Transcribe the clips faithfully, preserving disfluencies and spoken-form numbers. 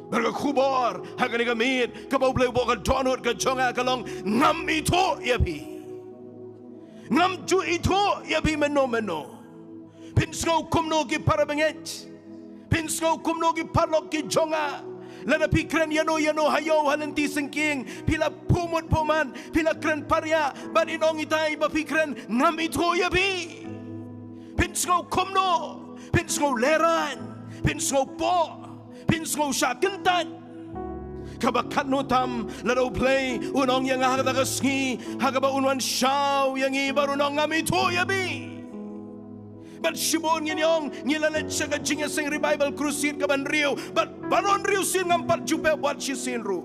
Bad ka khubor ha kane ka miet kaba U Blei u buh ha ka dohnud ka jong nga ka long, ngam ithuh ïa phi. Ngam ju ithuh ïa phi mynno mynno. Phin sngew kumno ki para bangeit? Phin sngew kumno ki paralok ki jong nga? Lada phi kren ïano ïano ha ïew ha lynti syngkien, phi la pumut puman, phi la kren pariah, bad in ong itai ba phi kren, ngam ithuh ïa phi. Phin sngew kumno? Phin sngew lehraiñ, phin sngew poh, phin sngew shah kyntait. Kaba katno tam lada U Blei un ong ïa nga ha kata ka sngi, ha kaba un wan shaw ïa ngi bad un ong, ngam ithuh ïa phi. Bad shibun ngin ong, ngi la leit sha ka jingïaseng Revival Crusade kaban riew, bad baroh riew sien ngam pat ju pep wat shisien ruh.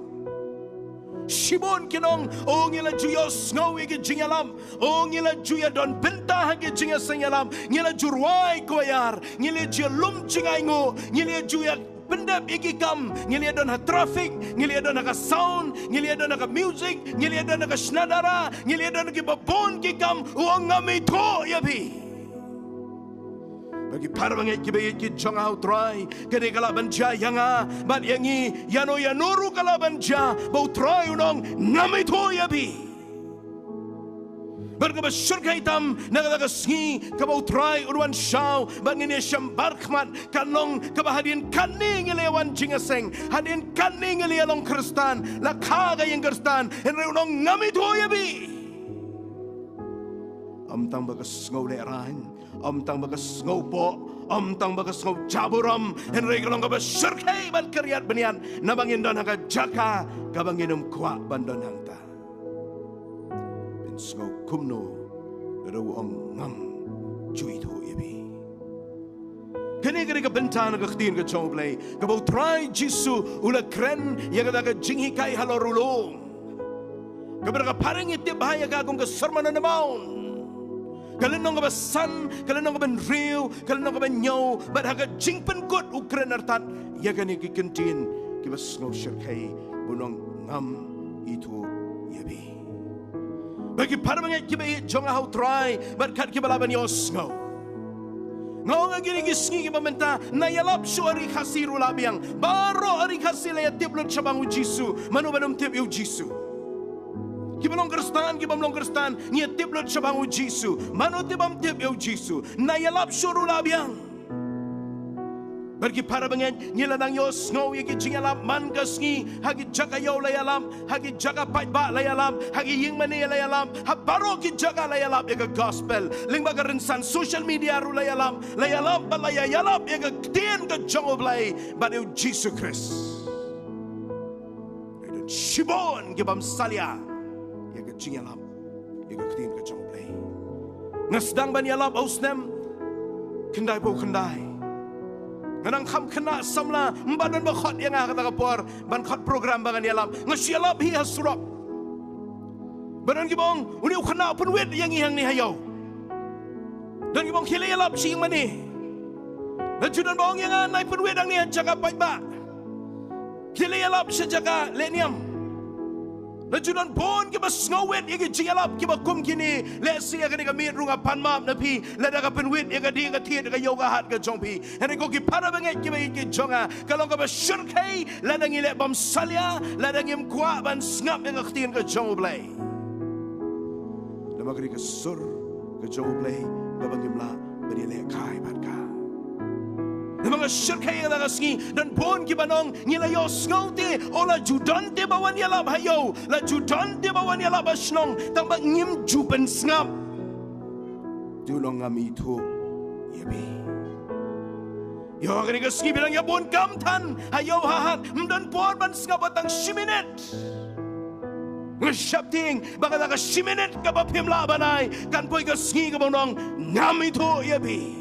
Shibun kin ong, o ngi la ju ïohsngew ïa ki jingïalam, o ngi la ju ïadon bynta ha ki jingïaseng ïalam, ngi la ju rwai choir, ngi la ju ïalum jingainguh, ngi la ju ïa pyndep ïa ki kam, ngi la ïadon ha traffic, ngi la ïadon ha ka sound, ngi la ïadon ha ka music, ngi la ïadon ha ka shna dara, ngi la ïadon ha ki babun ki kam, u ong, ngam ithuh ïa phi. Bad ki para bangeit kiba ïeit ki jong nga ha U Trai, kane ka lah ban jia ïa nga bad ïa ngi ïano ïano ruh ka lah ban jia, ba U Trai un ong, ngam ithuh ïa phi. Bad kaba shyrkhei tam na kata ka sngi kaba U Trai un wan shaw bad ngin ïashem barkhmat, kan long kaba hadien katne ngi la ïawan jingïaseng, hadien katne ngi la ïalong Khristan, la kha ka ïing Khristan, hynrei un ong, ngam ithuh ïa phi. Ym tang ba ka sngew lehraiñ, ym tang ba ka sngew poh, ym tang ba ka sngew jaburom, hynrei ka long kaba shyrkhei bad khriat bniat, naba ngin don ha ka jaka kaba ngin ym kwah ban don hangta. Phin sngew kumno lada u ong, ngam ju ithuh ïa phi. Kane ka dei ka bynta na ka ktien ka jong U Blei kaba U Trai Jisu u la kren ïa kata ka jinghikai halor u lum. Kaba da ka phareng ngi tip bha ïa ka kum ka Sermon on the Mount, ka lynnong kaba san, ka lynnong kaba hynriew, ka lynnong kaba hynñiew, bad ha ka jingpynkut u kren artat ïa kane ki kyntien kiba sngew shyrkhei, ba un ong, ngam ithuh ïa phi. Bad ki para bangeit kiba ïeit jong nga ha U Trai bad kat kiba lah ban ïohsngew, nga ong ha kine ki sngi kiba mynta, na ïalap shuh ha Ri Khasi ruh lah biang, baroh ha Ri Khasi la ïatip lut shaphang U Jisu. Mano ban ym tip ïa U Jisu? Kiba long Khristan, kibym long Khristan, ngi ïatip lut shaphang U Jisu. Mano te bym tip ïa U Jisu? Na ïalap shuh ruh lah biang. Bad ki para bangeit, ngi la nang ïohsngew ïa ki jingïalap man ka sngi, ha ki jaka ïew la ïalap, ha ki jaka paidbah la ïalap, ha ki ïingmane la ïalap, ha baroh ki jaka la ïalap ïa ka gospel. Lyngba ka rynsan social media ruh la ïalap, la ïalap bad la ïa ïalap ïa ka ktien ka jong U Blei bad ïa U Jisu Khrist. Hynrei don shibun ki bym salia ïa ka jingïalap ïa ka ktien ka jong U Blei. Nga sdang ban ïalap ha u snem khyndaiphew khyndai. Nga nang kham khynnah samla, ym pat don ba khot ïa nga ha kata ka por ban khot program ba ngan ïalap. Nga shu ïalap hi ha surok. Bad don kiba ong, une u khynnah u pynwit ïa ngi hangne ha ïew. Don kiba ong, khie leit ïalap sha ïingmane. La ju don ba ong ïa nga, nai pynwit hangne ha jaka paidbah. Khie leit ïalap sha jaka lehniam. La ju don bun kiba sngewwit ïa ki jingïalap kiba kum kine. Lehse ha kane ka miet ruh nga pan map na phi lada ka pynwit ïa ka dieng ka thied, ka ïew ka hat ka jong phi. Hynrei ko ki para bangeit kiba ïeit ki jong nga, ka long kaba shyrkhei lada ngi leh bym salia, lada ngim kwah ban sngap ïa ka ktien ka jong U Blei. Namar ka dei ka sur ka jong U Blei kaba ngim lah ban ïalehkai bad ka. Namar nga shyrkhei ïa kata ka sngi, don bun kiba ong, ngi la ïohsngew te, o la ju don te ba wan ïalap ha ïew, la ju don te ba wan ïalap ha shnong, tang ba ngim ju pynsngap. Te u ong, ngam ithuh ïa phi. Ïa kane ka sngi phi nang ïa bun kam than ha ïew ha hat, ym don por ban sngap wat tang shi minit. Nga sheptieng ba kata ka shi minit kaba phim lah ban ai kan poi ka sngi kaba un ong, ngam ithuh ïa phi.